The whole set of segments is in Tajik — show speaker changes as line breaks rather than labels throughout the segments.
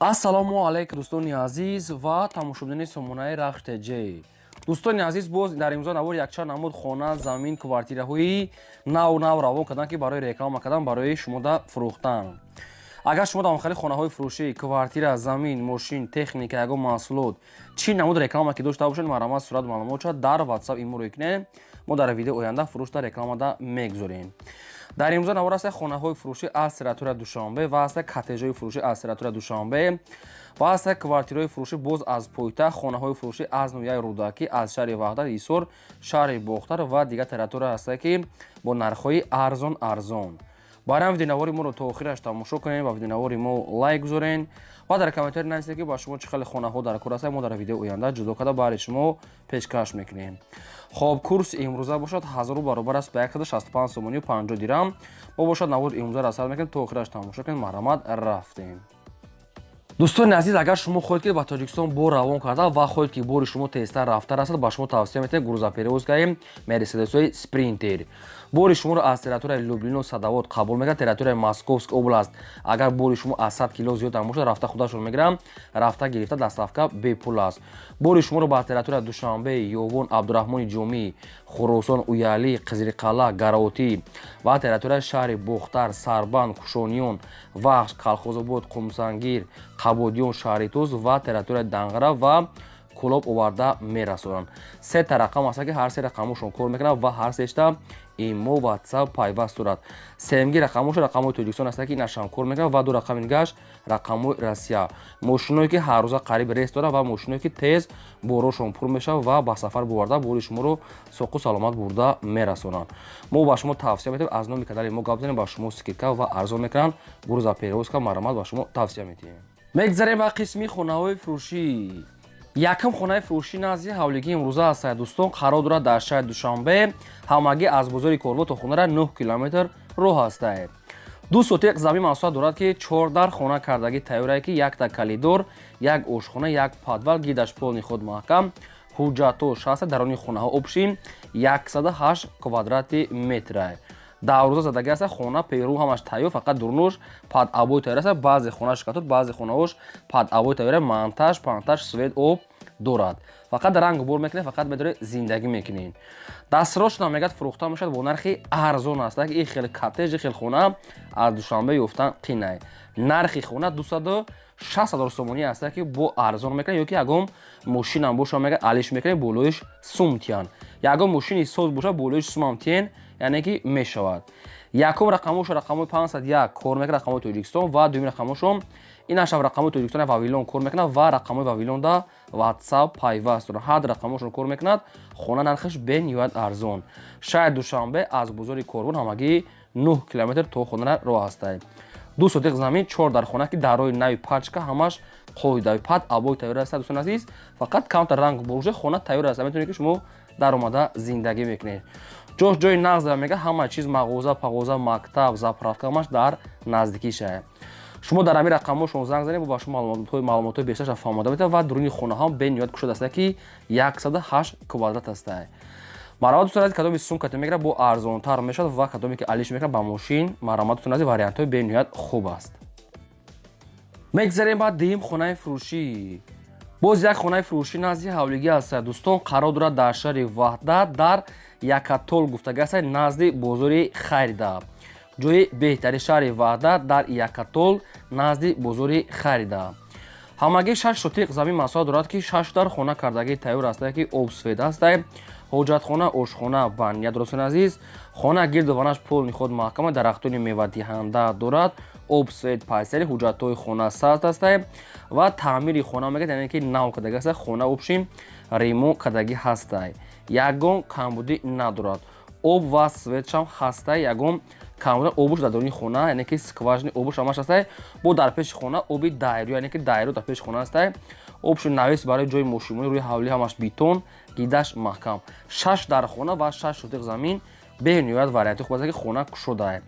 Ассалому алайкум, дӯстони азиз ва тамошобинони сомонаи Рахш ТЖ. Дӯстони азиз, боз дар имзо навор якчанд намуд хона, замин, квартираҳои нав нав равон карданд, ки барои реклама кардан, барои шумода фурӯхтан. Агар шумо дар хали хонаҳои фурӯшӣ, квартира, замин, мошин, техника, ягон маҳсулот, чӣ намуд реклама ки дошта бошед, марҳамат, сурат, маълумот шад дар WhatsApp иморо кунед. Мо дар видео оянда фурӯшда, рекламада мегузорем. Дар имрӯза навор аст хонаҳои фурӯшӣ аз территория Душанбе ва аст коттеҷҳои фурӯшӣ аз территория Душанбе ва аст квартираҳои фурӯшӣ боз аз пойтахт, хонаҳои фурӯшӣ аз ноҳияи Рӯдакӣ, аз шаҳри Ваҳдат, Ҳисор, шаҳри Бохтар ва дигар территория ҳастанд, ки бо нархҳои арзон арзон. Барои ҳам видеонавори моро то охираш тамошо кунед ва видеонавори мо лайк гузорен ва дар комментарий нависед, ки ба шумо чӣ хеле хонаҳо дар кор ҳастанд. Мо дар видеои оянда ҷудо карда баҳри шумо пешкаш мекунем. Хоб, курси имрӯза бошад 1000 рубл баробар аст ба 165 сомонию 50 дирам. Мо бошад навори имрӯзаро сар мекунем, то охираш тамошо кунед. Марҳамат, рафтем. Дӯстони азиз, агар шумо хоҳед, ки ба Тоҷикистон бор равон карда ва хоҳед, ки бори шумо тезтар рафта расад, ба шумо тавсия метиҳем грузоперевозкаи Мерседесҳои Спринтер. Бори шуморо аз территорияи Люблино, Садовод қабул мекард, территорияи Московск област. Агар бори шумо аз 100 кило зиёд бошад, рафта худашон мегиранд, рафта гирифта, доставка бепул аст. Бори шуморо ба территорияи Душанбе, Ёвон, Абдураҳмони Ҷомӣ, Хуросон, Уялӣ, Қизилқалъа, Гаротӣ ва территорияи шаҳри Бохтар, Сарбанд, Кушониён, Вахш, Калхозобод, Қумсангир, Қабодиён, Шаҳритӯз ва территорияи Данғара ва Кӯлоб оварда мерасонанд. Сета рақам аст, ки ҳар се рақамошон кор мекунад ва ҳар сешта имо, WhatsApp пайваст дорад. Семги рақамошо рақамҳои Тоҷикистон аст, ки инашам кор мекунад, ва ду рақами дигаш рақамҳои Россия. Мошиное ки ҳаррӯза қариб рейс дорад ва мошиное ки тез борошон пур мешавад ва ба сафар боварда, бори шуморо соқу саломат бурда мерасонанд. Мо ба шумо тавсия метиҳем, аз номи канали мо гап занем, ба шумо скидка ва арзон мекунанд. Грузоперевозка, марҳамат, ба шумо тавсия метиҳем. Мегзарем ба қисми хонаҳои фурӯшӣ. Якум хонаи фурӯшӣ назди ҳавлигии имрӯза аст, дӯстон, қарор дорад дар шаҳри Душанбе. Ҳамагӣ аз бозори Корво то хонара 9 километр роҳ ҳастад. 2 сотиқ замин масоҳат дорад, ки чордар хона кардагӣ тайёрае, ки якта коридор, як ошхона, як подвал, гидаш полный худ маҳкам, ҳуҷҷатҳо шаста. Дарони хонаҳо общий 108 квадрати метра. Даврӯза задагӣ аст хона, перу ҳамаш тайёр, фақат дурнуш под обои тайёр аст. Баъзе хона шикатот, баъзе хонаҳош под обои тайёр, монтаж пантаж, свет, об дорад. Фақат ранг бор мекунед, фақат медоред, зиндагӣ мекунед. Дастрошна мегӯяд, фурӯхта мешавад, бо нархи арзон аст. И хел коттеҷ, хел хона аз Душанбе ёфтан қинай. Нархи хона 260 000 сомонӣ аст, ки бо арзон мекунад. Ё ки ягон мошинам боша, мега, алиш мекунед, болоиш сум тиян. Ягон мошини соз боша, болоиш сумам тиен, яъне ки мешавад. Якум рақамошо рақамҳои 501 кор мекунад, рақамҳои Тоҷикистон, ва дуюми рақамошо ин ашав рақамҳои Тоҷикистон, Вавилон кор мекунад ва рақамҳои Вавилонда WhatsApp пайваст дорад. Ҳар рақамошон кор мекунад. Хона нархаш бениҳоят арзон. Шаҳри Душанбе, аз бозори Корвон ҳамагӣ 9 километр то хонара роҳ ҳастад. 2 сотиқ замин, чор дар хона, ки дарои нави пачка, ҳамаш қоидави, под обои тайёр аст. Дӯстони азиз, фақат камтар ранг боша, хона тайёр аст, метавонед, ки шумо даромада зиндагӣ мекунед. Ҷош ҷои нағз мега, ҳама чиз, мағоза, пағоза, мактаб, заправка, ҳамаш дар наздикиша. Шумо дар ҳамин рақамҳошон занг занед, ба шумо маълумотҳои бештарша фаҳмода метавад. Ва дуруни хонаҳам бениҳоят кушод аста, ки 108 квадрат аста. Марҳамат, дӯстон азиз, кадоми сумкате мегирад, бо арзонтар мешавад ва кадоме ки алиш мекунад ба мошин. Марҳамат, дӯстон азиз, вариантҳои бениҳоят хуб аст. Мегзарем ба дуюм хонаи фурӯшӣ. Боз як хонаи фурӯшӣ назди ҳавлигӣ аст, дӯстон, қарор дорад дар шаҳри Ваҳдат, дар Якатол гуфтагӣ аст, назди бозори Хайрида. Ҷои беҳтари шаҳри Ваҳдат, дар Якатол, назди бозори Харида. Ҳамагӣ 6 сотиқ замин масоҳат дорад, ки шаш дар хона кардагӣ тайёр аст, ки об, свет аст, ҳоҷатхона, ошхона ва ният. Дӯстони азиз, хона гирду ванаш полный худ маҳкама, дарахтони мевадиҳанда дорад, об, свет, постели, ҳуҷҷатҳои хона саст аст ва таъмири хона мегӯяд, яъне ки нав кардагӣ аст хона, общий ремонт кардагӣ ҳастай, ягон камбудӣ надорад. Об ва светшам ҳастай, ягон камбудӣ. Обуш дар даруни хона, яъне ки скважина обуш ҳамаш ҳастай. Бо дар пеши хона оби дайру, яъне ки дайру дар пеши хона ҳастай. Обшу навес барои ҷои мошинмонӣ, рӯи ҳавлӣ ҳамаш бетон, гидаш маҳкам. Шаш дар хона ва 6 сотиқ замин бениҳоят варианти хуб аст, ки хона кушодае.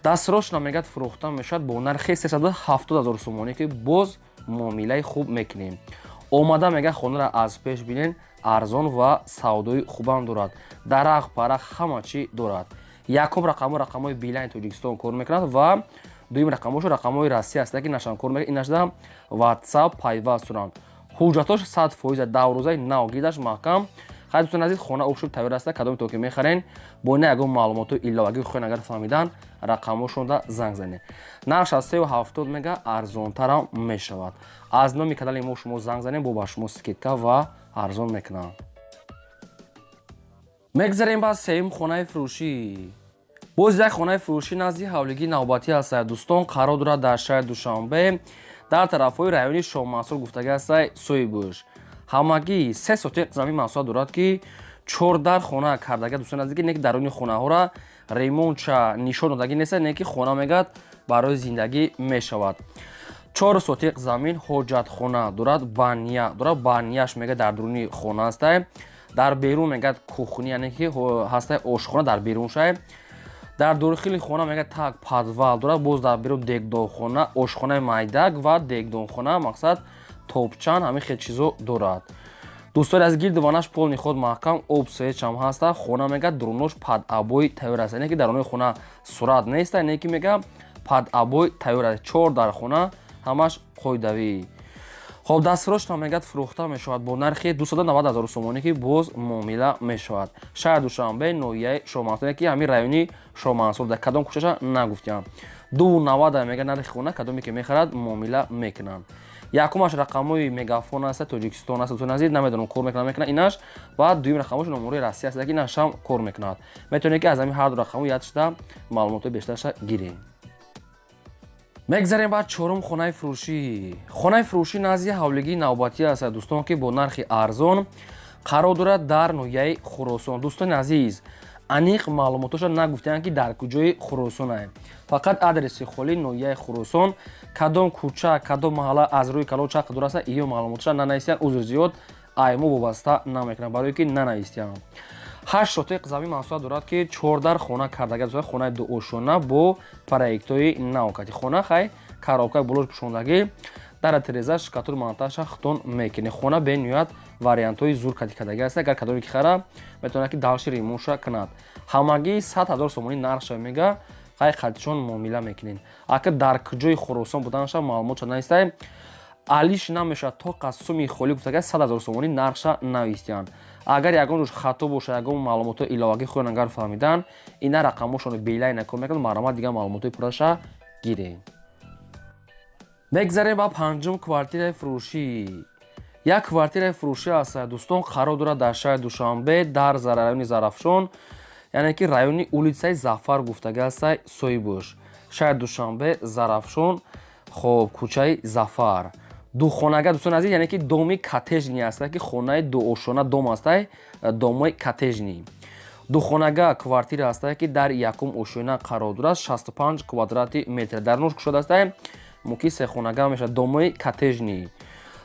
Дастрошна мегӯяд, фурӯхта мешавад бо нархи 370 000 сомонӣ, ки боз муомилаи хуб мекунем. Омада, мегӯяд, хонаро аз пеш бинен, арзон ва савдои хубам дорад, дарахт парахт ҳама чӣ дорад. Якум рақамҳо рақамҳои Билайни Тоҷикистон кор мекунад ва Дуюм рақамошо рақамҳои Россия аст, ки нашам кор мекунад. Инашда WhatsApp пайваст доранд. Ҳуҷҷатош 100%, даврӯзаи нав, гирдаш маҳкам. Хай, дӯстони азиз, хона обшуд, тайёр аста. Кадоме то ки мехарен, бо ина ягон маълумоту иловагӣ хоҳен агар фаҳмидан, рақамҳошонда занг занед. Нархш аз 3,70 мега, арзонтарам мешавад. Аз номи канали мо шумо занг занед, бо ба шумо скидка ва арзон мекунам. Мегзарем ба сеюм хонаи фурӯшӣ. Боз як хонаи фурӯшӣ назди ҳавлигии навбатӣ ҳастад, дӯстон. Қарор дорад дар шаҳри Душанбе, дар тарафҳои райони Шоҳмансур гуфтагӣ ҳастай, соҳибӯш. Ҳамагӣ 3 сотиқ замин масоҳат дорад, ки чордар хона кардага, дӯстон азиз, ки не ки даруни хонаҳоро ремонтша нишон додагӣ неста, не ки хона мегӯяд, барои зиндагӣ мешавад. 4 сотиқ замин, ҳоҷатхона дорад, баня дорад. Баняш мегӯяд, дар дуруни хона ҳастай. Дар берун мегӯяд, кухня, яъне ки ҳастай, ошхона дар беруншай. Дар дохили хона мегӯяд, так подвал дорад. Боз дар берун дегдонхона, ошхонаи майдак ва дегдонхона, мақсад, топчан, ҳамин хел чизо дорад. Дӯстони аз, гирду ванаш полный худ маҳкам, об свечам ҳаста. Хона мегӯяд, дурунош под обои тайёр аст, яъне ки дарунои хона сурат неста, не ки мегӯяд, под обои тайёр аст. Чор дар хона ҳамаш қоидавӣ. Хоб, дастфурӯшна мегӯяд, фурӯхта мешавад бо нархи 290 ҳазору сомонӣ, ки боз муомила мешавад. Шаҳри Душанбе, ноҳияи Шоҳмансур, ки ҳамин райони Шоҳмансур, дар кадом кӯчаша нагуфтиям. 2,90 мегӯяд нархи хона. Кадоме ки мехарад, муомила мекунанд. Якумаш рақамҳои Мегафон аст, Тоҷикистон аст, дӯстони азиз, намедонам, кор мекунад, мекунад инаш. Ва дуюм рақамҳош номерои Россия аст, ки инашам кор мекунад. Метавонед, ки аз ҳамин ҳарду рақамҳо ядшуда маълумотҳои бештарша гиред. Мегзарем ба чорум хонаи фурӯшӣ. Хонаи фурӯшӣ назди ҳавлигии навбатӣ аст, дӯстон, ки бо нархи арзон қарор дорад дар ноҳияи Хуросон. Дӯстони азиз, аниқ маълумотоша нагуфтаанд, ки дар куҷои Хуросонае, фақат адреси холи ноҳияи Хуросон, кадом кӯча, кадом маҳалла, аз рӯи калон чақ дур аста, иё маълумотоша нанависиянд. Узр зиёд, аймо вобаста намекунад, барое ки нанавистиям. 8 сотиқ замин масоҳат дорад, ки чордар хона кардага, хонаи дуошона бо проектҳои нав кати хона. Хай, коробка болош пӯшондагӣ, дара, тереза, штукатур, монтажа худтон мекунед. Хона бениҳоят вариантҳои зур кати кардагӣ аст. Агар кадоме ки хара, метавонад, ки дальше ремонтша кунад. Ҳамагӣ 100 000 сомонӣ нархша мега. Хай, қатишон муомила мекунед. Ака дар куҷои Хуросон буданаша маълумотша наистаем, алиш намешавад. То қасуми холӣ гуфтага, 100 000 сомонӣ нархша навистиянд. Агар ягон ҷош хато боша, ягон маълумотҳои иловагӣ хоҳанд агар фаҳмидан, ина рақамҳошонро Билайна кор мекунад. Марҳамат, дигар маълумотҳои пурраша гиред. Мегзарем ба панҷум квартираи фурӯшӣ. Як квартираи фурӯшӣ аст, дӯстон, қарор дорад дар шаҳри Душанбе, дар райони Зарафшон, яъне ки райони улицаи Зафар гуфтага ҳастай, соҳибӯш. Шаҳри Душанбе, Зарафшон, хоб, кӯчаи Зафар, духонага, дӯстони азиз, яъне ки доми коттеҷни аста, ки хонаи дуошона дом астай, домои коттеҷни. Духонага квартира ҳастае, ки дар якум ошёна қарор дорад, 65 квадрати метр дар нуш кушода астае, муки сехонага мешавад. Домои коттеҷни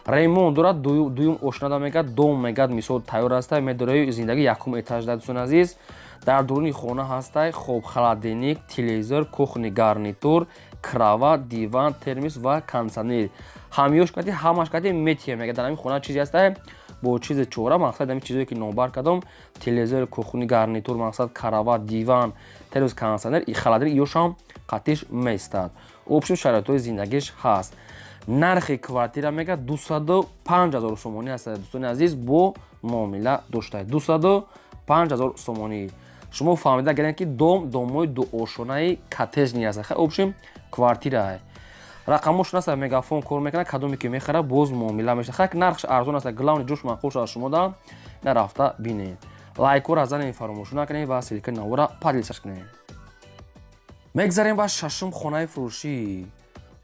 ремонт дорад. Дуюм ошнада мегӯяд, дом мегӯяд, мисол, тайёр ҳастай, медораи зиндагӣ якум этаж да. Дӯстони азиз, дар дуруни хона ҳастай, хоб, холодильник, телевизор, кухонный гарнитур, кровать, диван, термис ва кондиционер. Ҳамёш кати, ҳамаш кати метия. Мега, дар ҳамин хона чизе ҳастай бо чизи чора, мақсад, ҳамин чизое ки номбар кардам: телевизор, кухонный гарнитур, мақсад, кровать, диван, термос, кондиционер, холодильник, ёшам қатиш меистад. Общем, шароитҳои зиндагиш ҳаст. Нархи квартира мега, 205 000 сомонӣ аст, дӯстони азиз, бо муомила доштае 205 000 сомонӣ. Шумо фаҳмида гиред, ки дом домои дуошонаи коттеҷни аст. Хай, общем, квартирае, рақамошон аст, Мегафон кор мекунад. Кадоме ки мехарад, боз муомила мешавад. Хай, нархш арзон аст, главный ҷош маъқул шуда шумо да нарафта бинед. Лайкҳоро занед, фаромӯш накунед ва ссылкаи навора поделиться кунед. Мегзарем ба шашум хонаи фурӯшӣ.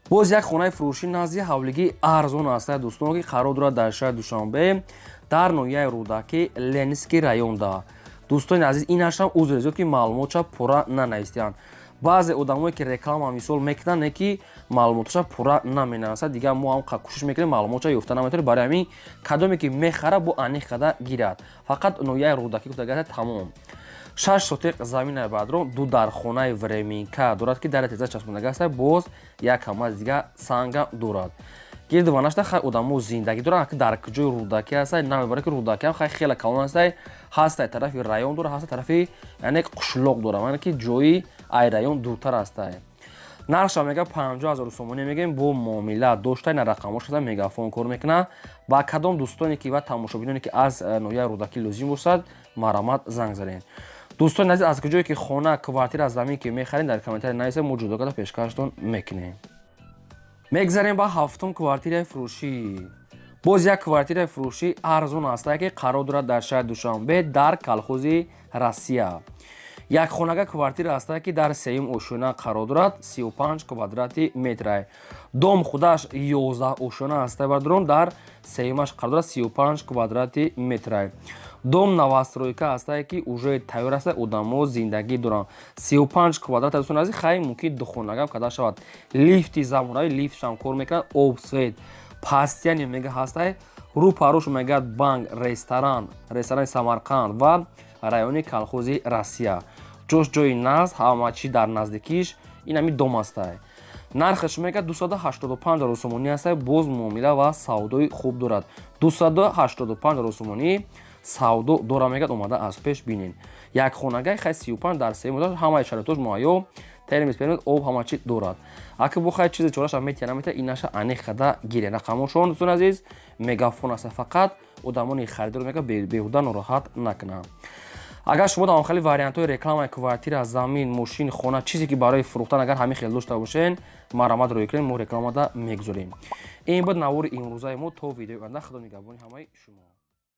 Боз як хонаи фурӯшӣ назди ҳавлигии арзон аст, дӯстон, ки қарор дорад дар шаҳри Душанбе, дар ноҳияи Рӯдакӣ, Ленинский районда. Дӯстони азиз, инашам узр зиёд, ки маълумотша пурра нанавистианд. Баъзе одамое ки реклама мисол мекунанд, не ки маълумоташа пурра наменависад. Дигар мо ҳам кӯшиш мекунем, маълумотша ёфта наметавонем. Барои ҳамин, кадоме ки мехара, бо аниқ када гирад. Фақат ноҳияи Рӯдакӣ гуфта, тамом. 6 сотиқ заминаи бадрон, ду дархонаи временка дорад, ки дар теза часпондага аст. Боз як камаз дига санга дорад гирду ванашта. Хай, одамо зиндагӣ доранд. Дар куҷои Рӯдакӣ ҳастай, намебарад, ки Рӯдакиам хай хеле калон ҳастай. Ҳастай тарафи район дора, ҳастай тарафи, яъне қушлоқ дора, яъне ки ҷои ай район дуртар ҳастай. Нархша мега 50 ҳазор сомонӣ мегӯем, бо муомила дошта, ина рақамҳо шуда, Мегафон кор мекунад. Ба кадом дӯстоне ки ва тамошобиноне ки аз ноҳияи Рӯдакӣ лозим бошад, марҳамат, занг занед. Дӯстони азиз, аз куҷое ки хона, квартира, замин ки мехаред, дар комментарий нависед, мо ҷудо карда пешкаштон мекунем. Мегзарем ба ҳафтум квартираи фурӯшӣ. Боз як квартираи фурӯшӣ арзон аста, ки қарор дорад дар шаҳри Душанбе, дар Колхози Россия. Як хонага квартира аста, ки дар сеюм ошёна қарор дорад, 35 квадрати метра. Дом худаш 11 ошёна аста, бародарон, дар сеюмаш қарор дорад, 35 квадрати метра. Дом новостройка ҳастае, ки уже тайёр аста, одамо зиндагӣ доранд. 35 квадрат, дӯстони азиз, хай, мумкин духонагам карда шавад. Лифти замонавӣ, лифтшам кор мекунад, об, свет постоянно мега ҳастай. Рӯ парӯш мегӯяд банк, ресторан, ресторани Самарқанд ва райони Колхози Россия. Ҷош ҷои нағз, ҳама чӣ дар наздикиш. Ин ҳами дом ҳастай. Нархаш мегӯяд 285 ҳазор сомонӣ ҳастай, боз муомила ва савдои хуб дорад. 285 ҳазор сомонӣ савдо дора, мегӯяд, омада аз пеш бинед. Як хонагаи хай, 35, дар сеюм, ҳамаи шароитош муҳайё, термис, пермис, об, ҳама чӣ дорад. Аки бо хай чизе чораша метия, наметия, инаша аниқ када гире. Рақамошон, дӯстони азиз, Мегафон аста. Фақат одамони харидор мега беҳуда нороҳат накунанд. Агар шумо дар хеле вариантҳои рекламаи квартира, замин, мошин, хона, чизе ки барои фурӯхтан, агар ҳамин хел дошта бошен, марҳамат, рӯй кунед, мо рекламада мегузорем. Ин буд навори имрӯзаи мо. То видеои оянда, Худо нигаҳбони ҳамаи шумо.